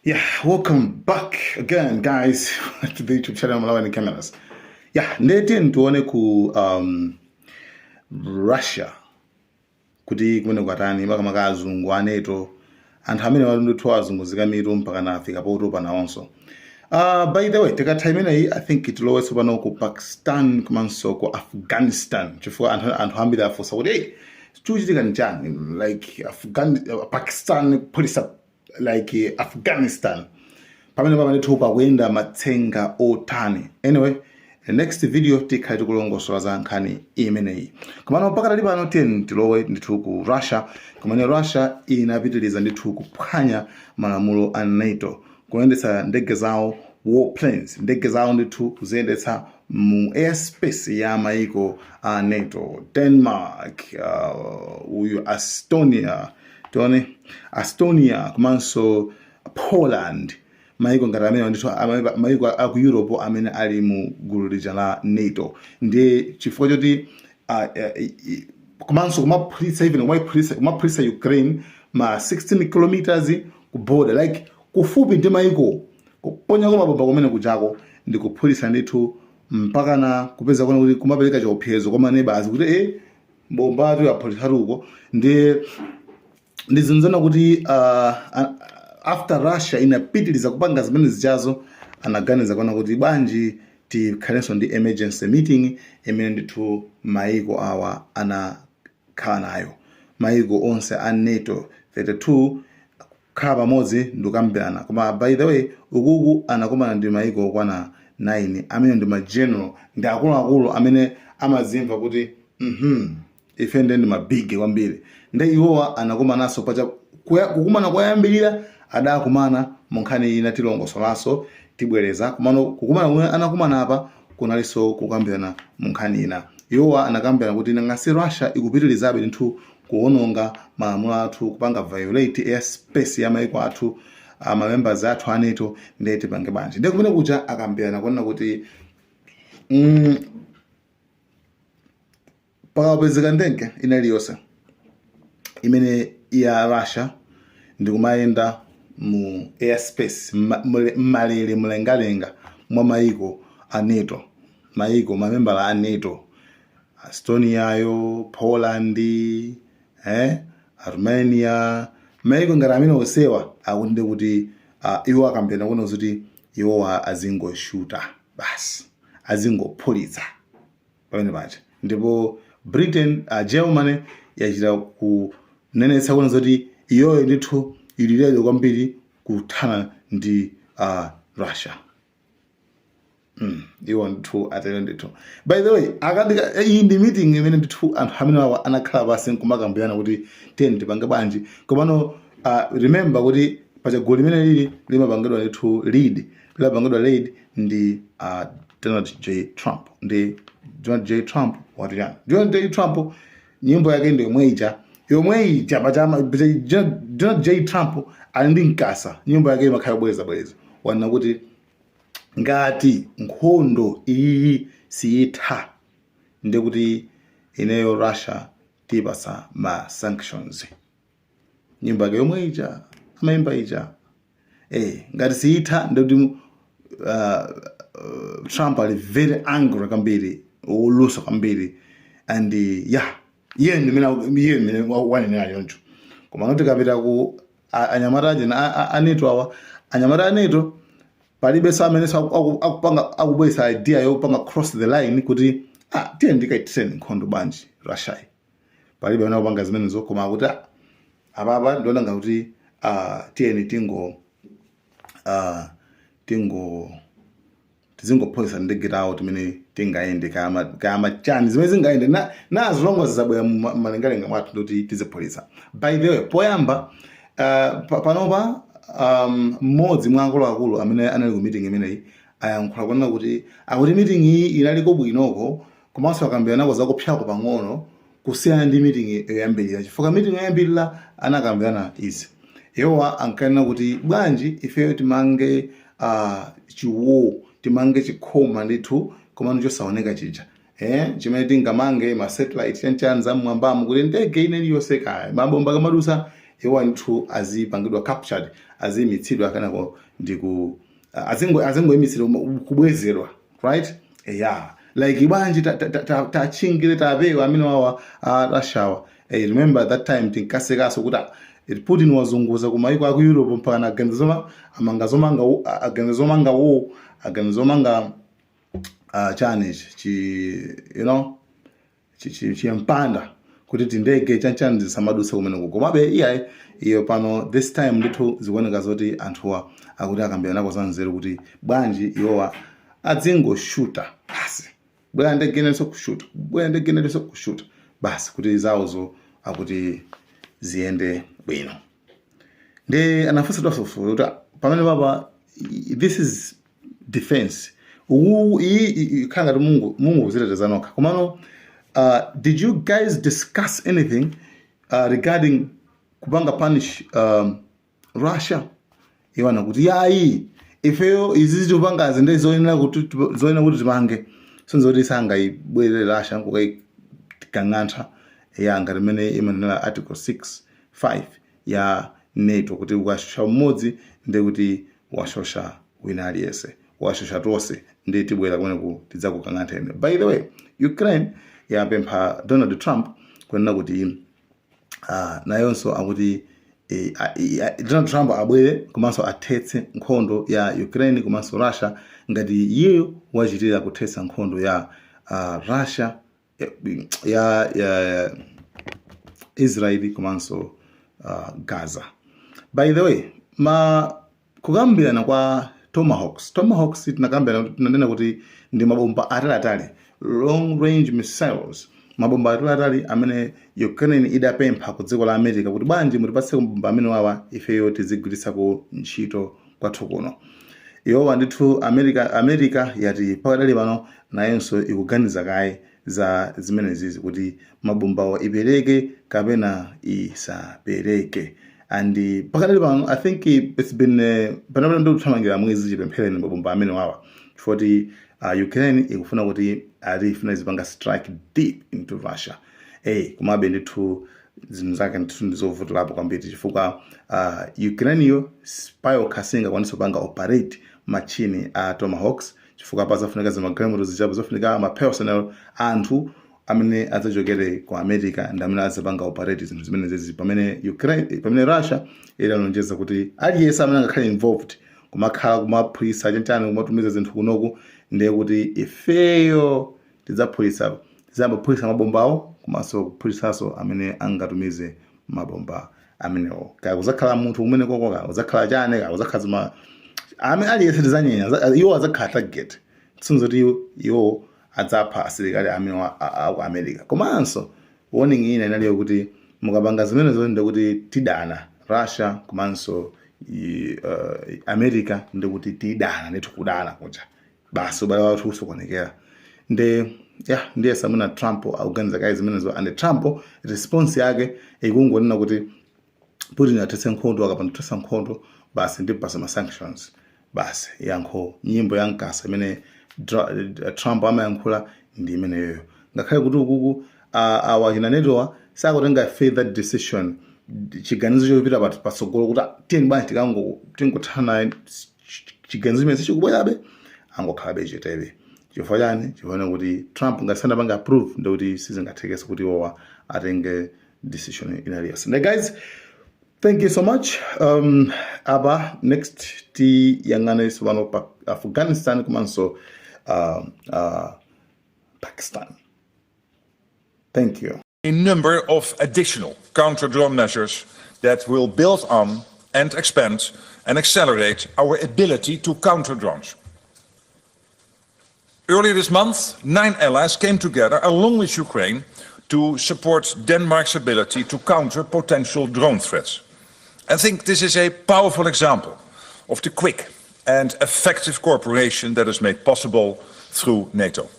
Yeah, welcome back again, guys, to the YouTube channel Malawi Cameras. Yeah, ndeti tione ku Russia kuti kumene kwatani, makamaka azungu a NATO, anthu amene wali ndithu azunguzika mitu mpaka na afika potopa nawonso. By the way, tikatha imeneyi, I think tilowe tsopano ku Pakistan komanso ku Afghanistan, chifukwa anthu ambiri afunsa kuti, "Hey, chikuchitika nchani?" Like Pakistan kuphulitsa like Afghanistan, pamene ndithu pakuyenda matsenga otani? Anyway, the next video tikhale tikulongosola za nkhani imeneyi. Komano pakatali pano tiyeni tilowe ndithu ku Russia, kumene Russia inapitiriza ndithu kuphwanya malamulo a NATO, kuyendetsa ndege zawo, warplanes, ndege zawo ndithu kuziyendetsa mu airspace ya maiko a NATO, Denmark, uyu Estonia, tione Estonia komanso Poland, maiko ngati amene ndithu maiko aku Europe amene ali mu gulu lija la NATO. Ndiye chifukwa choti komanso kumaphulitsa, even kumaphulitsa Ukraine ma 16 kilometers ku border, like kufupi ndi maiko, kuponyako mabomba kumene kujako ndi kuphulitsa ndithu mpakana kupeza kuona kuti kumapereka chiopsezo kwa maneighbors kuti bombatu yaphulitsatu uko. Ndiye ndizinzona kuti after Russia inapitiriza kupanga zimene zichazo, anaganiza kuona kuti bwanji tikhalenso ndi emergency meeting imene ndithu maiko awa anakhala nayo, maiko onse a NATO 32 kukhala pamodzi ndikukambirana. Koma by the way, ukuku anakumana ndi maiko okwana 9 amene ndi mageneral, ndi akuluakulu amene amazimva kuti ife ndiye ndi mabig kwambiri. Nde iwowa anakumananso pacha kukumana koyambirira adakumana mu nkhani ina, tilongosolanso, tibwereza. Komano kukumana kumene anakumana apa kunalinso kukambirana mu nkhani ina. Iwowa anakambirana kuti nangasi Russia ikupitirizabe ndithu kuwononga malamulo athu, kupanga violate airspace ya maiko athu, mamembers athu a NATO, ndiye tipange bwanji? Ndiye kumene kuja akambirana kuona kuti pakapezeka ndege ina iliyonse imene ya Russia ndikumayenda mu airspace, mmalere, mlengalenga mwa maiko a NATO, maiko mamembala a NATO, Estoniayo, Poland, Armenia, maiko ngati amene onsewa, akuti kuti iwo akambirana kuona kuti iwowa azingoshuta basi, azingophulitsa pamene paja. Ndipo Britain, Germany yachita kunenetsa kuona zoti iyoyo ndithu ili ready kwambiri kuthana ndi Russia. Iwo ndithu atero ndithu. By the way, akandika iyi ndi meeting imene ndithu anthu amene awa anakhala pasi nkumakambirana kuti tiyeni tipange bwanji. Komano remember kuti pacha gulu limene lili limapangidwa ndithu lead, limapangidwa lead ndi Donald J Trump. Ndi Donald J Trump wati chani? Donald J Trump nyimbo yake ndi yomwe ija, yomwe ija pachama. Donald J Trump ali ndi mkasa, nyimbo yake imakhala yobwereza bwereza. Wanena kuti ngati nkhondo iyi siyitha, ndikuti ineyo Russia tiyipasa ma sanctions. Nyimbo yake yomwe ija amayimba ija, ngati siyitha ndikuti Trump ali very angry kwambiri, wolusa kwambiri. And yeah, iye ndimene iye ndimene wanenera choncho. Koma noti tikapita ku anyamata aja a NATO awa, anyamata a NATO, palibenso amene akupanga, akubweretsa idea yopanga cross the line kuti, "Ah, tiye ndikayitireni nkhondo bwanji Russia?" Palibe amene akupanga zimenezo. Koma akuti, "Ah, apapa ndiona ngakuti tiyeni tingo tizingophulitsa ndege tawo timene tingayende, kama chani zimene zingayende na as long as zabwera mmalengalenga mwathu, ndoti tiziphulitsa." By the way, poyamba panopa mmodzi mwa akuluakulu amene anali ku meeting imeneyi ayankhula kunena kuti akuti meeting iyi inaliko bwinoko, komanso akambirana zakupyako pang'ono kusiyana ndi meeting yoyambirira, chifukwa meeting yoyambirira anakambirana izi. Iwowa ankanena kuti bwanji ifeyo timange chiwo, timange chikhoma ndithu, komano chosaoneka chija, chimene tingamange ma satellite chanchani zam'mwambamo, kuti ndege ine iliyonse kaya mabomba kamadusa, iwowa ndithu azipangidwa captured. Aziyimitsidwa kenako ndiku azingoyimitsidwa kubwezedwa, right? Yeah, like bwanji tachingire tapewa amene wawa a Russiawa. Remember that time tinkasekaso kuti Putin wazunguza ku maiko aku Europe mpaka aganiza zoma amanga zomanga aganiza zomanga wo aganiza zomanga chani ichi chi chimpanda kuti tindege chanchani zisamadutse kumeneko. Komabe iyayi, iyo pano this time ndithu zikuoneka zoti anthuwa akuti akambirana za nzeru kuti bwanji iwowa adzingoshuta basi, bwera ndege inenso kushuta, bwera ndege inenso kushuta basi, kuti zawozo akuti ziyende bwino. Ndi anafunsa funso kuti pamene papa this is defense, uwu iyi ikhala ngati mungu kuziteteza nokha. Komano did you guys discuss anything regarding kupanga punish Russia? Iwana kuti yayi, ifeyo izi tikupangazi ndi zoyenera kuti tipange. Sinzoti sangayibwerere Russia nkukayikang'antha ya ngati imene imanena Article 6 5 ya NATO kuti ukashosha mmodzi ndi kuti washosha wina aliyense, washosha tonse, ndi tibwera kumeneku tidzakukang'antheni. By the way, Ukraine yapempha Donald Trump kunena kuti nayonso akuti Donald Trump abwere komanso athetse nkhondo ya Ukraine komanso Russia ngati iyeyo wachitira kuthetsa nkhondo ya Russia ya Israeli komanso Gaza. By the way, ma kukambirana kwa Tomahawks, Tomahawks tinakambirana, tinanena kuti ndi mabomba ataliatali, long range missiles, mabomba ataliatali amene Ukraine idapempha ku dziko la America kuti bwanji mutipatse mabomba amene wawa, ifeyo tizigwiritsako ntchito kwathu kuno. Iwowa ndithu America yati pakadali pano nayenso ikuganiza kaye za zimenezizi kuti mabombawo ipereke kapena isapereke. And pakadali pano I think it's been panapano ndikuthamangira mwezi chipemphereni mabomba amene wawa, chifukwa Ukraine ikufuna kuti ati ifuna izipanga strike deep into Russia. Komabe ndithu zinthu zake ndithu ndizovutirapo kwambiri chifukwa Ukraine yo payokha singakwanisa kupanga operate machine a Tomahawks, chifukwa pazafunika zimagalimoto zichapo, zafunika ma personnel, anthu amene adzachokere ku America ndi amene azapanga operate zinthu zimenezi, pamene Ukraine, pamene Russia idalonjeza kuti aliyense amene angakhale involved kumakhala kumaphulitsa chanchani, kumatumiza zinthu kunoku, ndiye kuti ifeyo tidzaphulitsa, tidzambaphulitsa mabombawo komanso kuphulitsanso amene angatumize mabomba amenewo, kaya kuzakhala munthu kumene koko, kaya kuzakhala chane, kaya kuzakhala zima amene aliyense tizanyenya iwo adzakhala target. Tsinzoti iwo adzapha asilikali amene aku America. Komanso warning ina inaliyo kuti mukapanga zimenezo ndikuti tidana Russia komanso America, ndikuti tidana ndithu, kudana kuja basi, ubale wathu usokonekera. Ndi yeah, ndiye samuna Trump akuganiza kaye zimenezo. And Trump response yake ikungonena kuti Putin athetse nkhondo, akapanda kuthetsa nkhondo basi ndipasa ma sanctions basi. Yankho nyimbo ya mkasa imene Trump amayankhula ndi imeneyoyo, ngakhale kuti ukuku awachina NATOwa sakutenga further decision, chiganizo chopita patsogolo kuti tiyeni bwanji tikango tingothana, chiganizo chimene sichikubwerabe, angokhalabe chetebe. Chifukwa chani? Chifukwa kuti Trump ngati sanapanga approve, ndikuti sizingathekenso kuti iwowa atenge decision ina iliyonse. Now guys, thank you so much. Apa next tiyang'ane pano pa Afghanistan komanso Pakistan. Thank you. A number of additional counter-drone measures that will build on and expand and accelerate our ability to counter drones. Earlier this month, nine allies came together along with Ukraine to support Denmark's ability to counter potential drone threats. I think this is a powerful example of the quick and effective cooperation that is made possible through NATO.